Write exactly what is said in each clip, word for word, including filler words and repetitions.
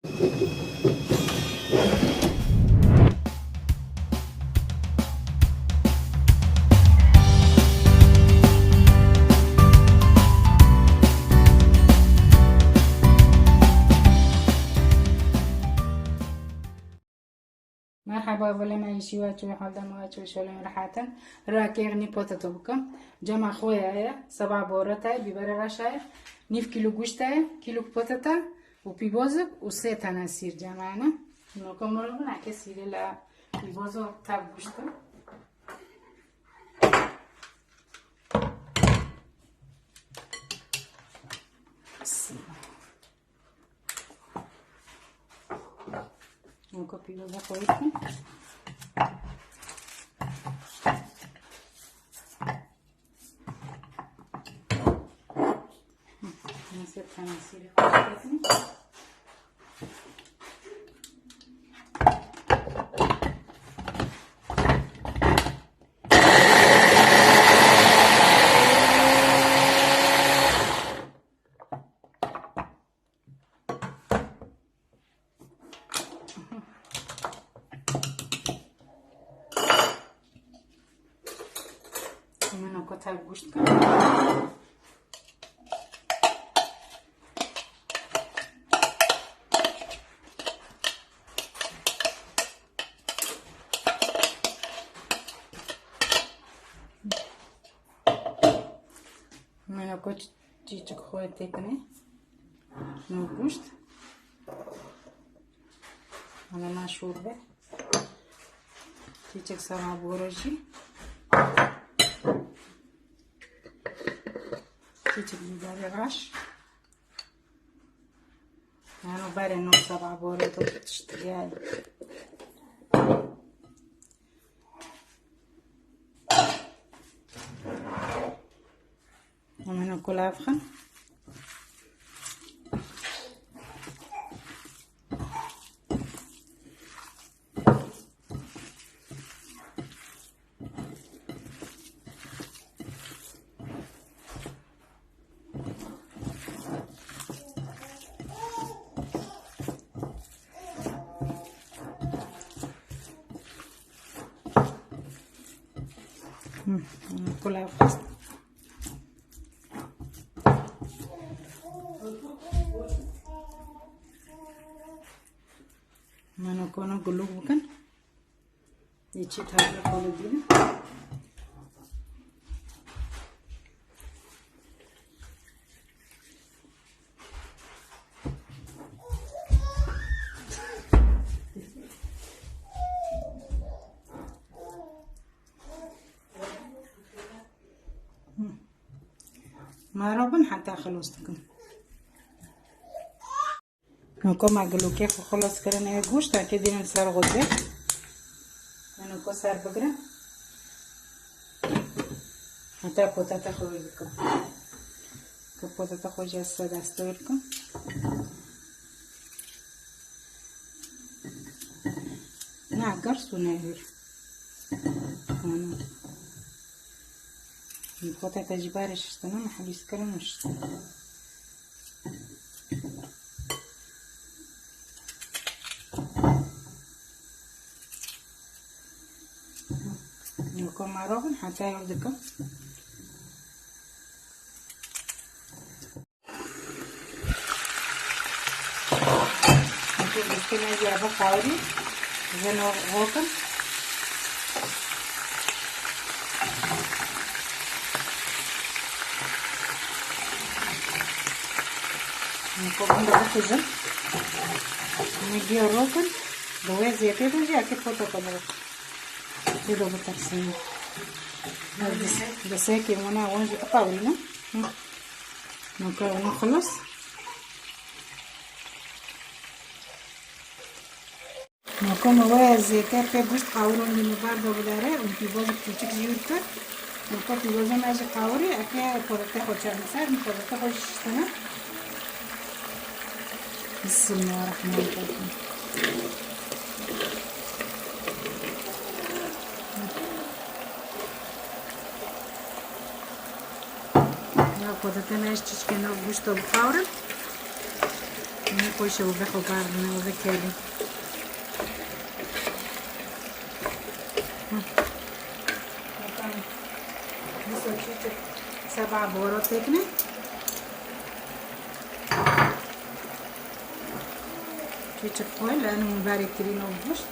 Merhaba, velê me, îşî we çû, hal dema we çû, şolên rehat in. Rokê nî potato bikim. Cema xwe ye, seba boreta ye, bîberê reşa ye, nîv kîlo goşt ye, kîlo potata û pîvozik û sê tane sîr cema ne. Noko mirovin eke sîrê la pîvozo tev goşt in. Bismillah. Noko pîroza xwe bikin. Nasıl tanesi de koyuyorsun? Min oko tev goşt kir. Min oko çîçik xwe têkine. Min goşt. Ana na şorbe. Çîçik sema bore jî. Çîçik bîberê reş. Yano berê no seba bore to tişt gel. Hemen okula bixin. Hı, kulağı fazla. Mano kono guluk bukan. Yê çî tevlî xwe li dî ne. Mero bin heta xilos dikim. Noko me gilokê xwe xilas kirin, ê goşt eke dînin ser xwe dê. Min noko ser bigire. Heta potata xwe wê bikim. Ku potata xwe jî ez se destê wê bikim. Na, gers û nehêr. Ana. Potata ji barê şiştine, me helîs kirin û şiştine. Noko mero bin, heta ew dikim. Noko giştine ya bixawirî, zeno rokin. Niko bin de bixizin. Min giya rokin. Di wê zêtê de jî eke foto kamera. Lê de bitersin. Di sekê wana wan jî biqawirîne. Niko wan xilas. Noko me waya zête pê goşt qawirandî, min ber de bidere û pîvazek çûçik jî wî dikir. Noko pîvaza me jî qawirî, eke podatê xwe çerme ser, min podatê xwe jî şiştine. Bismillahirrahmanirrahim. Ya podatê me ji çîçikê nav goşt de bixawrin. Xweşe û vexwe bardine û vekelî. Hı. Bakalım. Bu çiçek seba boro tekne. Çiçek koy, lan mı bare kirîno buşt.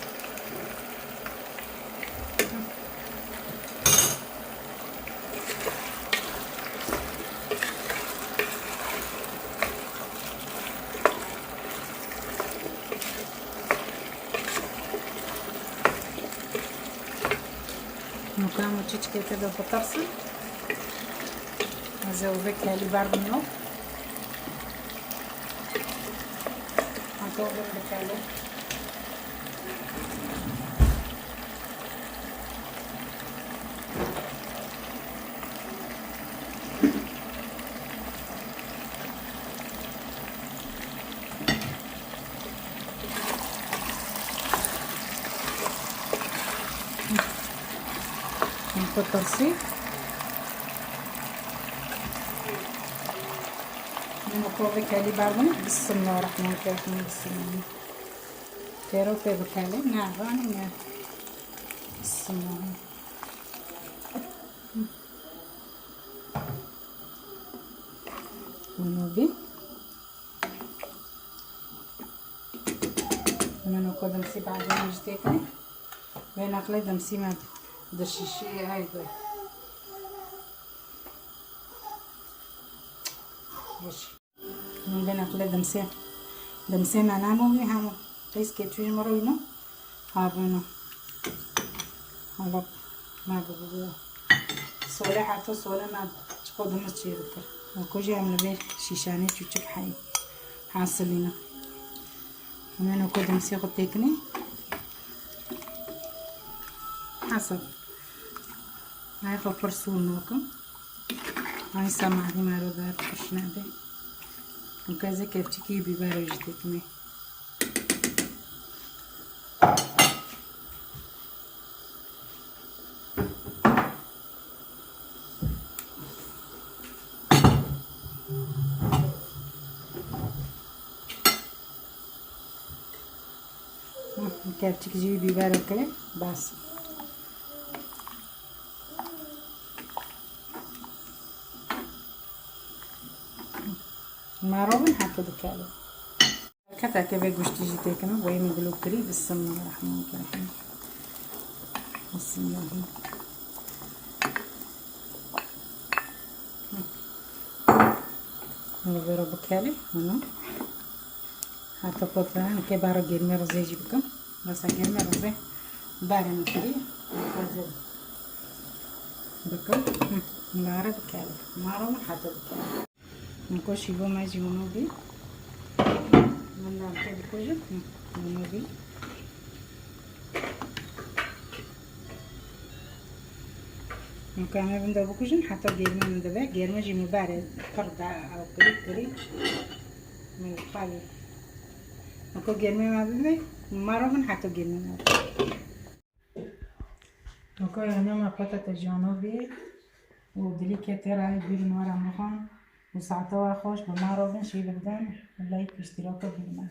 Nokam û çiçkê te de bitirsin. Ez ê û vê kelî berdim yok. Hatta o bir kelî. Nokta tansî. Min kovê kelî berdin. Bismillahirrahmanirrahim. Bismillah. Têro pê bikelê. Ne, vanê ne. Bismillah. Bunu bir. Min û ku dimsî badê min jî têkine. Vê neqlê dimsî me di şîşeyê heyde. Min vê neqlê dimsê. Dimsê me namo wî hema. Qîz ke çû ji min re wîno. Havino. Hala me bi, bi, bi. Sole heta sole me çiqo dimir çê dikir. Wekû jî em li vê şîşanê çûçik heyî. Hasilîne. Hemen wekû dimsê xwe têkinê. Hesab. Ay xwe pir sûr nakim. Ay semahî me re der pişne be. Wekû ez ê kevçikî bîber jî têkinê. Kevçik jî bîber kirê, bes. Maro bin heta dikeve. Keteke vê goştî jî têkine, boyê min gulok kirî, Bismillahirrahmanirrahim. Bismillah. Hûn vê re bikelê, hûn. Heta pot veren, ke bara germê rizê jî bikim. Besa germê rizê barê min kirî, rizê bikim. Hûn, hûn re bikelê. Maro min heta bikelê. Niko şîvo me jî wino bî. Min da te bikujin. Hı, wino bî. Niko em ê bin de bikujin, heta germê min dibe. Germê jî min berê pir da, ew kirî, kirî. Min xalî. Niko germê me bibe, maro min heta germê me bibe. Weke yanê me pete te jano bî û dilî ke tê re bîr nore mixon û saete we xweş bi me re bin şî bibden û like û îştîrake bîr me.